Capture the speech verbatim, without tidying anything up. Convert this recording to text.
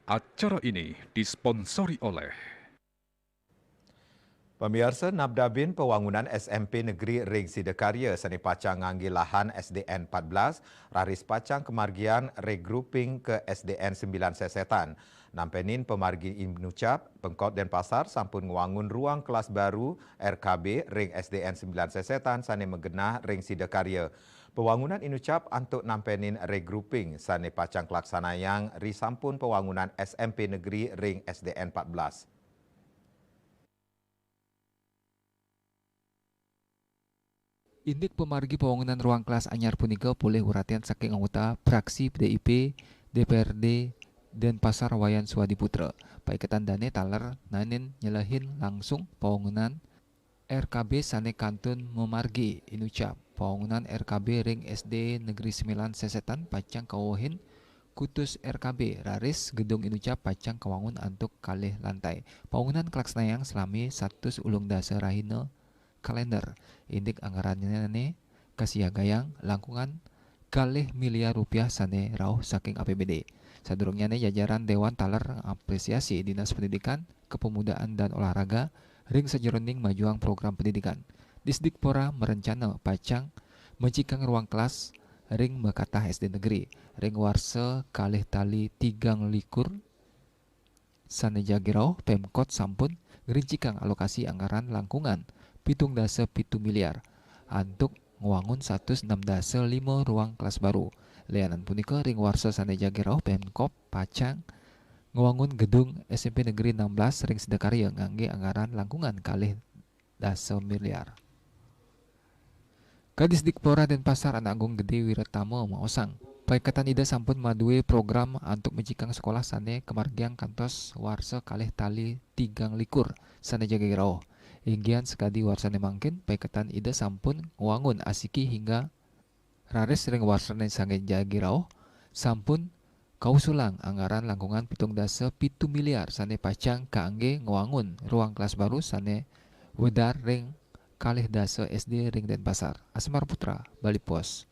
Acara ini disponsori oleh. Pamiarsa, nabdabin pawangunan S M P negeri ring Sidakarya sane pacang ngangge lahan S D N empat belas, raris pacang kamargiang regrouping ka S D N sembilan Sesetan. Nampenin pamargi inucap, Pemkot Denpasar sampun ngwangun ruang kelas baru, R K B, ring S D N sembilan Sesetan sane magenah ring Sidakarya. Pawangunan inucap antuk nampenin regrouping sane pacang kalaksanayang risampun pawangunan S M P negeri ring S D N empat belas. Indik pamargi pawangunan ruang kelas anyar punika polih uratian saking anggota fraksi D I P D P R D Denpasar Wayan Suwadi Putra. Paiketan dane taler naenin nyelehin langsung pawangunan R K B sane kantun mamargi inucap. Pawangunan R K B ring S D Negeri Sembilan Sesetan pacang kawehin kutus R K B, raris gedung inucap pacang kawangun antuk kalih lantai. Pawangunan kalaksanayang salami satus ulung dasa rahina kalender. Indik anggarannyané kasiagayang langkungan kalih miliar rupiah sané rauh saking A P B D. Sadurungnyané jajaran Dewan taler ngapresiasi Dinas Pendidikan, Kepemudaan dan Olahraga ring sajeroning majuang program pendidikan. Disdikpora merencana pacang mecikang ruang kelas ring makatah S D negeri. Ring warsa kalih tali tigang likur sané jagi rauh, Pemkot sampun ngrincikang alokasi anggaran langkungan pitung dasa pitu miliar antuk ngwangun satus enam dasa lima ruang kelas baru. Lianan punika, ring warsa sané jagi rauh, Pemkot pacang ngwangun gedung S M P Negeri enam belas ring Sidakarya ngangge anggaran langkungan kalih dasa miliar. Kadisdikpora Denpasar Anak Agung Gede Wiratama maosang, paiketan Ida sampun madue program antuk mecikang sekolah sané kamargiang kantos warsa kalih tali tigang likur sané jagi rauh. Inggian sakadi warsané mangkin, paiketan Ida sampun ngwangun asiki hingga raris ring warsané sané jagi rauh, sampun kausulang anggaran langkungan pitung dasa pitu miliar sané pacang kaangge ngwangun ruang kelas baru sané wedar ring kalih dasa S D ring Denpasar. Asmar Putra, Bali Post.